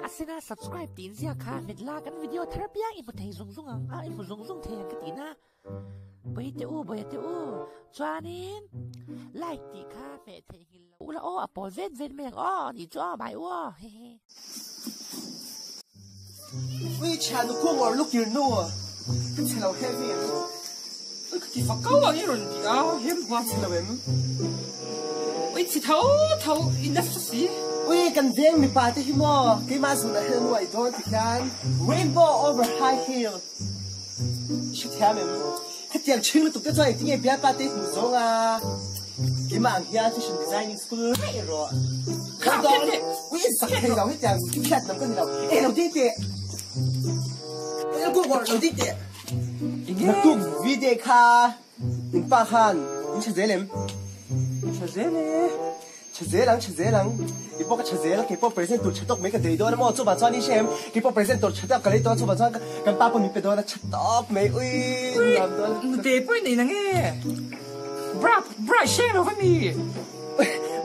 A sena subscribe tih inziak kha hmet la kan video thar piang i hmu thei zung zung ang a, i hmu zung zung thei ang ka tihna. Bawihi te u, bawiha te u, chuanin like tih kha hmeh theihnghilh lo ula aw, a pawl vet vet mai ang aw, nih chu aw, bye u aw, hehe. Ui thian nu kung or lukir nu ka chhe lo heavy em. Ui ka ti fak kau ang i rawn ti a hem hma chhe lo em. Ui chhe tho tho i nasa si. Ui kan veng mipa te hi maw keimah zun ah hian an uai dawn ti hian rainbow over high heel i hre thiam em. Khatiang chhing lutuk te chuan engtinge bialpa te hmuh zawng a keimah ang hian fashion designing school reng rawh. Kha Dawn ui zak thei lo hetiang hriat lam ka ni lo eh lo ding teh eh go go lo ding teh naktuk video kha in pa khan in tha zel em tha zel e tha zel ang tha zel ang i pawh ka tha zel kei pawh present tur tha tawk mai ka dei dawn a maw chuvang chuan i hre em kei pawh present tur tha tawk ka lei dawn chuvang chuan kan pa pawh min pe dawn a tha tawk mai ui nuam dawn nute pawh i nei na nge bra bra i hreng lo va mi.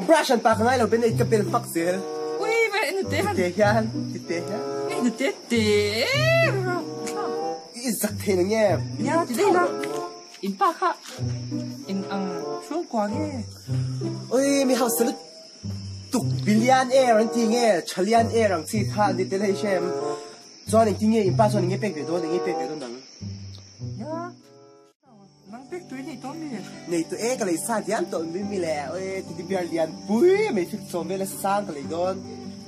Brush an pa ka ngai lo ben ei ka bel hmak zel. Ui ve nute han. Tite hian tite hian. Ui nute te I zak thei na nge. Nia ti dei la. In pa kha in ang chhungkua nge. Ui mi hausa lut tuk bilian air an ti nge thalian air ang chi kha an ti tel hei hrem. Chuan engtin nge in pa chuan enge pek ve dawn enge pek ve dawn ang. Nia. Nang pek tui nei tawh mi? Nei tawh e, ka lei sa diam tawh mi mi le oi teddy bear lian pui mai fik chawm vel a sang ka lei dawn.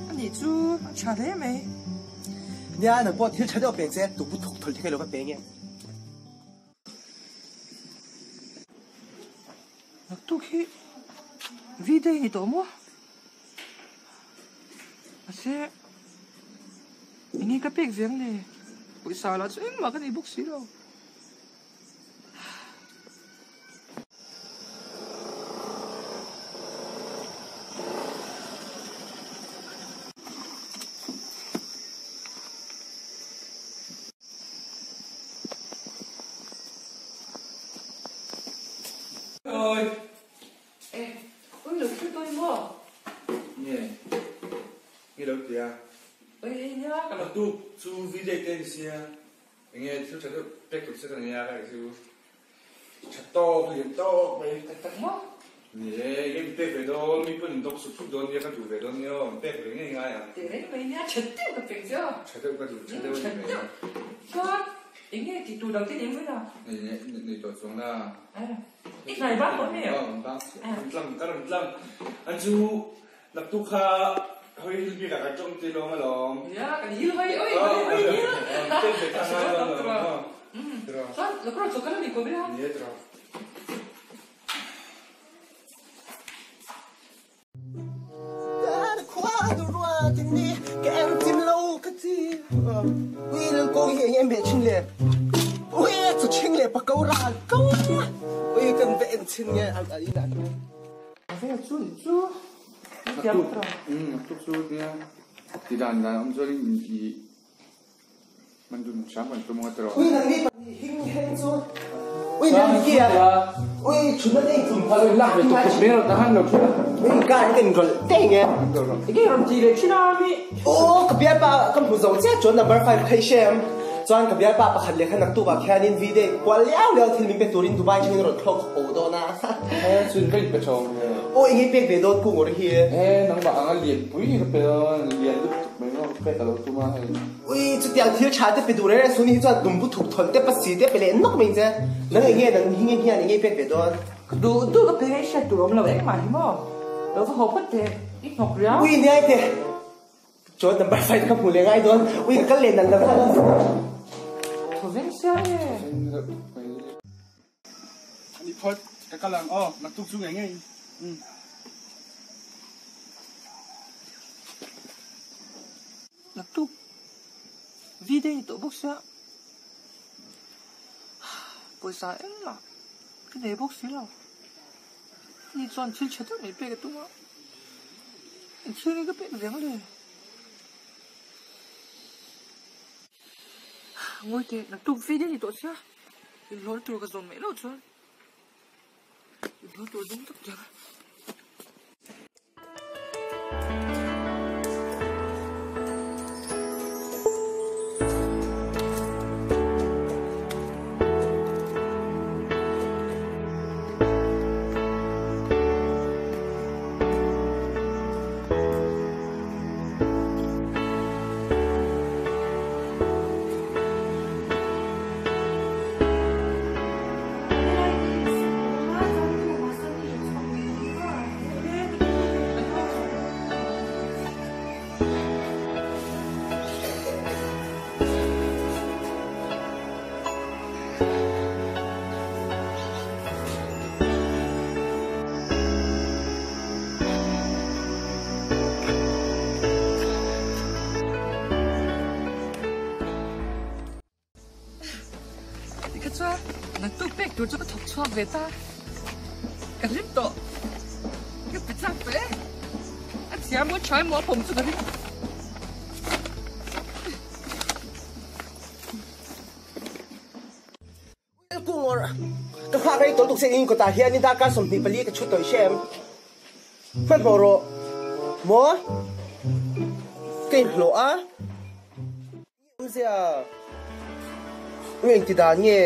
A nih chu a tha hle mai. Nia nang pawh thil tha deuh peng che tupu thawk thawl thei lo ka peng e. Naktuk hi V-day ni tawh maw? Mahse enge ka pek ve ang le? Pawisa lah chu engmah ka nei bawk si lo. E, ui lo thil tawi maw? Nge, nge lo ti a? Ui hei nia ka lo. Tuk chu video te ni sia. Enge thil tha deuh pek tur che ka nei a ka chu tha tawk lian tawk mai. Tak tak maw? Ni e, enge min pek ve dawn, mi pawn in dawk sup sup dawn nia ka duh ve dawn nia aw, min pek ve ngei ngai ang. Teh reng mai nia, tha deuh ka pek che aw. Tha deuh ka duh, tha deuh a ni mai. Tha deuh. Chuan enge tih tur dang te nei mai la? Nei nei tawh chuang la. I hnai bak tawh mi? Aw, bak chiah. Rawn tlang, ka rawn tlang. An chu naktuk kha hawi hil bik ah kan tawng ti lawm alawm. Nia, kan hil hawi, oi, hawi, hawi hil. Tel ve kha ngai dawn lo maw? Chuan, lakawr chaw kal a ni ko ber a? Ni e tiraw. Ti dan dan awm chuan in i man dun hram kan tum ang a tiraw. Chuan ka bialpa pakhat leh kha naktuk ah khianin video kual liau liau thil min pe turin Dubai thlengin rawn thlawk ho dawn a. He chu in va in pe tho nge? Aw enge pek ve dawn kung awr hi. He nangmah anga lian pui hi ka pe dawn, lian lutuk mai maw ka pek a lo tum a hei. Ui chutiang thil tha te pe duh reng reng suni hi chuan dumbu thuk thawn te pasi te pe leh nawk mai che. Nang enge nang hi nge hian enge pek ve dawn? Ka duh duh ka pe ngei hriat tur awm lo engmah hi maw? Lo va haw phawt teh, i hnawk riau. Ui niai teh. Chuan number five ka hmu leh ngai dawn. Ui ka kal leh nal lo kha. Thaw veng sia e. Ani phawt ka kal ang aw naktuk chu ngei ngei. Naktuk V-day ni tawh bawk sia. Pawisa engmah ka nei bawk si lo. Ni chuan thil tha deuh mai pek a tum a, eng thil nge ka pek ve ang le? Ngawi teh, naktuk ve daih a ni tawh sia, inhlawhna tur ka zawn mai loh chuan inhlawhna tur zawng tak tak a. tur chu ka thawk chhuak ve ta. Ka hlim tawh. Ka pe chak tawh e. A thiam maw tha emaw a pawm chu ka ring. Kungawr ka nghak rei tawlh tuk se in kawtah hian in darkar 24 ka chhut tawh i hrem. Hmanhmawh rawh maw ka inhlawh a. Awmzia nge engti dan nge?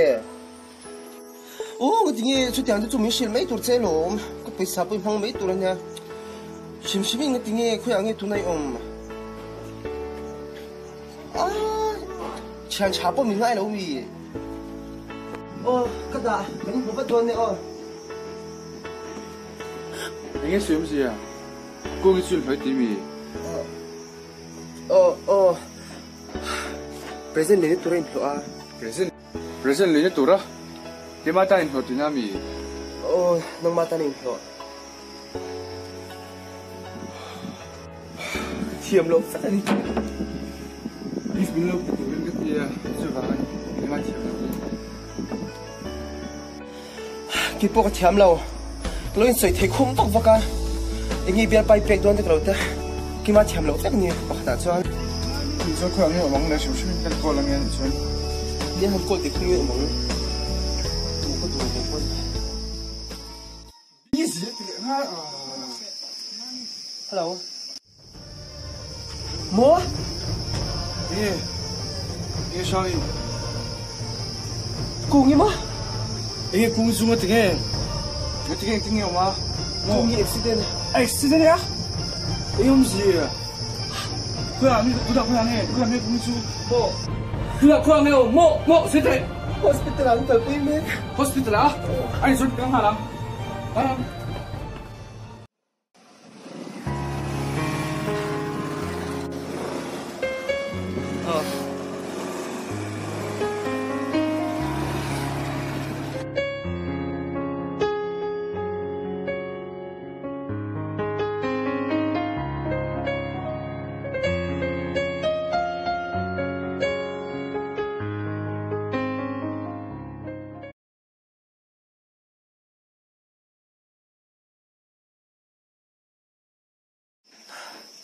Aw ngati nge chutiang te chu min hrilh mai tur che alawm, ka pawisa pawh i hmang mai tur ania. Hrim hrim in ngati nge khawiah nge tuna i awm? Aaa thian tha pawh min ngai lo mi? Aw ka dah kan inhmu vat dawn e aw. Enge sawi awmzia? Kung i chu inhlawih tih mi? Aw aw present leina tura inhlawh a. Present present leina tura keimah tan inhlawh tihna mi? Aw nangmah tan inhlawh. Ka thiam loh vek a ni. Gift min lo pe turin ka ti a chuvang a ni keimah thiam loh hi. Kei pawh ka thiam lo. Ka lo insawi thei khum vak vak a, eng nge bialpa i pek dawn te ka lo ti a, keimah thiam loh vek ni pakhatah chuan. Tih chuan khawiah nge awm ang le hrim hrim in kan call ange anih chuan. Nia han call tih kha nge awm ang tu ka duh ve pawn. Busy a ti leh nghal a. Hello. Maw? Enge? Enge Shani? Kungi maw? Enge kungi chu nga tinge? Nga tinge engtin nge awm a? Maw? Kungi accident. Accident a? Enge awmzia? Khawiah mi tunah khawiah nge? Khawiah nge kungi chu? Maw? Tunah khawiah nge awm? Maw? Maw? Sawi teh! Hospital ah an kalpui mek. Hospital ah? Ani chuan ka nghal ang. Nghal ang.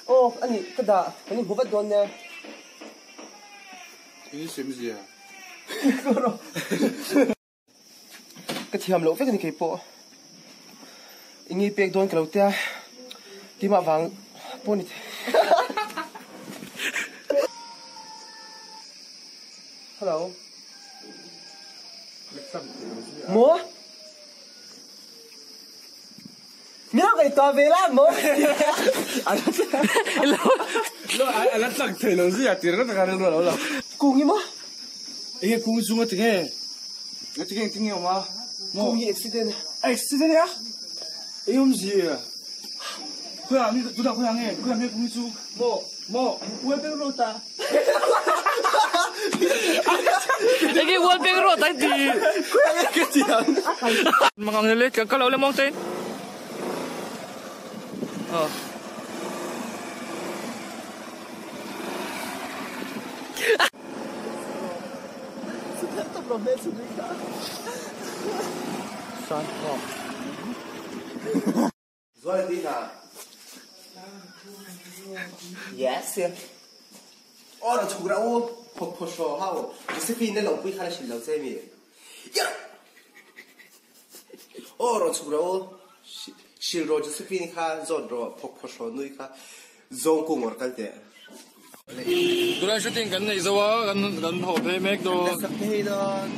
Aw, a nih, ka dah, kan inhmu vat dawn nia. Eng i semzia? Ka thiam loh vek a ni kei pawh. Eng nge i pek dawn ka lo tia, keimah vang pawh ni thei. Hello. Maw? Min lo ngaihtuah ve la maw? A la tlak thei lo zia tir ringawt a rilru a lo lang. Kungi maw? Enge kungi chu nga tinge? Nga tinge engtin nge awm a? Maw? Kungi accident. Accident a? Eng awmzia? Khawiah mi tunah khawiah nge? Khawiah nge kungi chu? Maw? Maw? World Bank Road ah. Enge World Bank Road ai ti? Khawiah nge ka tiang? Mangang le ka lo le mawng chain. Aw. Zual ti na. Yes. Aw ra chhuk ra u. Phok pho sho hau. Josephine na lo pui kha la hrilh lo che mi. Ya. Aw ra chhuk ra u. Hrilh rawh Josephine kha zawt rawh phok pho sho nui kha zawng kung or kal teh. Tunlai shooting kan nei zo a, kan kan haw phei mek dawn. Kan la sak phei dawn.